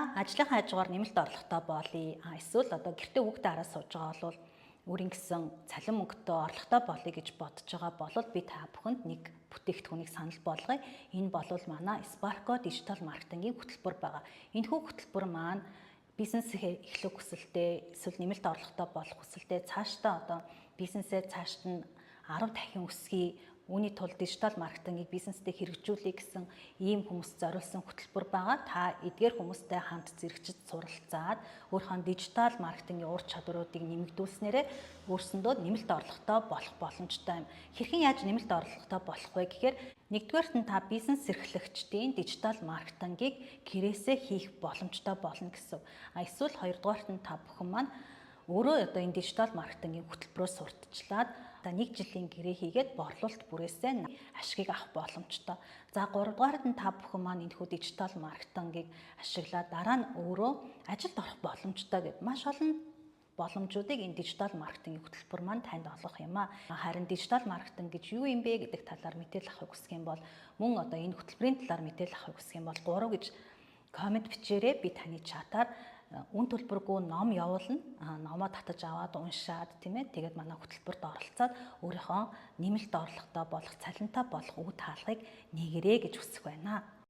Та ажлынхаа хажуугаар нэмэлт орлоготой болъё. Эсвэл одоо гэртээ хүүхдээ хараа сууж байгаа бол өөрийн гэсэн цалин мөнгөтэй орлоготой болъё гэж бодож байгаа бол би та бүхэнд нэг бүтээгдэхүүнийг санал болгоё. Энэ бол манай Sparko дижитал маркетингийн хөтөлбөр байгаа. Энэхүү хөтөлбөр маань бизнес эхлэх хүсэлтэй, эсвэл нэмэлт орлоготой болох хүсэлтэй, цаашдаа одоо бизнесээ цаашд нь 10 дахин өсгөе, үүний тулд дижитал маркетингийг бизнесдээ хэрэгжүүлэе гэсэн ийм хүмүүс зориулсан хөтөлбөр байгаа. Та эдгээр хүмүүстэй хамт зэрэгчид суралцаад өөрийнхөө дижитал маркетингийн ур чадваруудыг нэмэгдүүлснээрээ өөрсөндөө нэмэлт орлоготой болох боломжтой юм. Хэрхэн яаж нэмэлт орлоготой болох вэ гэхээр нэгдүгээрт нь та бизнес эрхлэгчдийн дижитал маркетингийг гэрээсээ хийх боломжтой болно гэсэн. А эсвэл хоёрдугаарт нь та бүхэн маань өөрөө одоо энэ дижитал маркетингийн хөтөлбөрөөр сурталчлаад одоо нэг жилийн гэрээ хийгээд борлуулалт бүрээсээ ашгийг авах боломжтой. За, гуравдугаарт нь та бүхэн маань энэхүү дижитал маркетингийг ашиглаад дараа нь өөрөө ажилд орох боломжтой гэд маш олон боломжуудыг энэ дижитал маркетингийн хөтөлбөр маань танд олгох юм а. Харин дижитал маркетинг гэж юу юм бэ гэдэг талаар мэдээлэл авахыг хүсэх юм бол, мөн одоо энэ хөтөлбөрийн талаар мэдээлэл авахыг хүсэх юм бол 3 гэж comment бичээрэй. Би таны чатаар үнэ төлбөргүй ном явуулна. Номоо татаж аваад уншаад, тийм ээ. Тэгээд манай хөтөлбөрт оролцоод өөрийнхөө нэмэлт орлоготой болох, цалинтай болох үе таалгыг нээгээрэй гэж хүсэх байна.